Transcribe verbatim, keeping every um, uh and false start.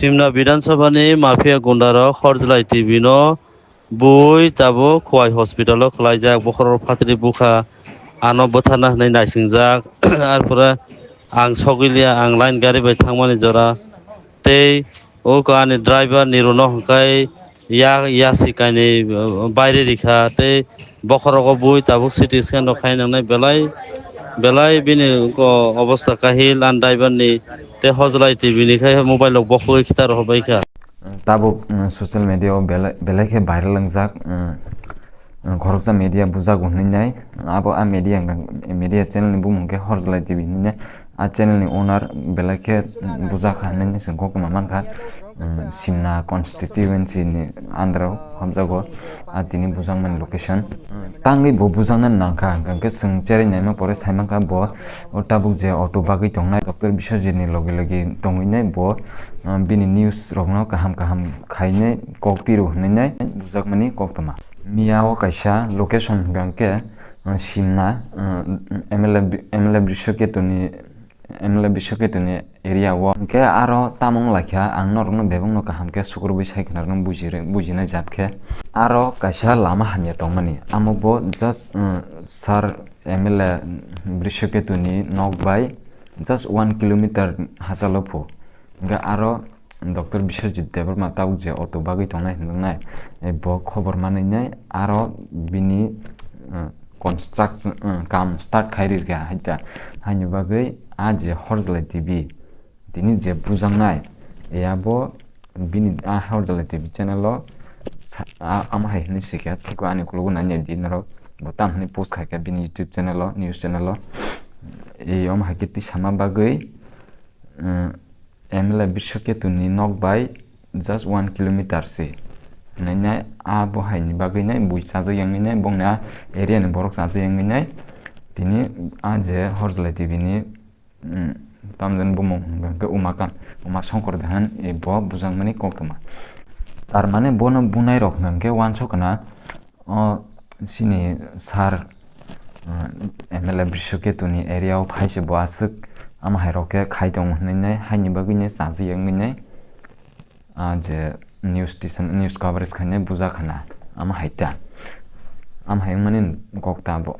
Simna Bidhan Sabha ni mafia gunda rok Horjlai T V no bui tabuk Khowai hospital o khwlaijak, bokhorok phatri bukha, ano bwtharna hwnwi naisingjak. Arpore ang sogwiliya, ang line gari bai thangmani jora, tei o ani driver ni rwno hwnkhe ya, yasi kainwi, uh, baire rikha, tei bokhorogo bui tabuk C T scan rok khai nangnai, belai, belai bini ko obostha kahil, an driver ni tei Horjlai T V ni khai mobile rok bokhogwi khitar rw baikha. Tabuk, mm, social media o belai, belai khe viral wngjak, mm, mm, khoroksa media bujak hwnwi nai, abo a media hwnkha, media channel ni bumung khe Horjlai T V hwnwi nai. A channel ni owner belai khe bujak kha hinwi chwng koktwma mankha, um, Simna constituency ni under o hamjago. A tini bujakmani location. Tangwi bo bujaknani nangkha, hwnkhe chwng cherwi naima pore saimankha bo o tabuk je auto bagwi tongnai Doctor Biswajit ni logi logi tongwi nai bo, um, bini news rokno kaham kaham khainai kok piru hinwi nai bujakmani koktwma. Miya o kaisa location hwnkha khe, uh, Simna, uh, M L A bi-, M L A Biswaketu ni M L A Biswaketuni area o. Hwnkhe aro tamo wng laikha, ang norokno bebakno kaham khe sukurubui sai khna rwno bujiri-, bujinai jat khe. Aro kaisa lama hamya tongmani, amo bo just, uh, sir M L A Biswaketuni nok bai just one kilometer hachalo phu. Hwnkhe aro Doctor Biswajit Debbarma tabuk je auto bagwi tongnai hinwi wngnai, eh, bo khobor manwi nai aro bini, eh, construction, eh, kam start khai rirkha haita. Haini bagwi a je Horjlai T V tini je bujaknai, eh, abo bini a Horjlai T V channel o sa-, a-, ama hai hinwi sikha, thikgo ani kulugo nai di norok, bo tam hinwi post khaikha bini YouTube channel o, news channel o. Eh, omo hai khe twi sama bagwi, eh, M L A Biswaketuni nok bai just one kilometer se. Nai nai abo hai ni bagwi nai bui chajak yang nai, bongni a area ni borok chajak yang nai. Tini a je Horjlai T V ni, mm, tamjani bumung hwnkhe Umakant, Uma Shankar Dehan, e bo bujakmani koktwma. Tar mane bono bunai rok hwnkhe wansukna, o chini sir, uh, M L A Biswaketuni area o phai se bo aswk, ama hai rok khe khai tongo hinwi nai, haini bagwi nai chajak wngwi nai. Ah, je news station, news coverage khainai bujak khana, ama hai ta. Ama hai wngmani kok ta bo.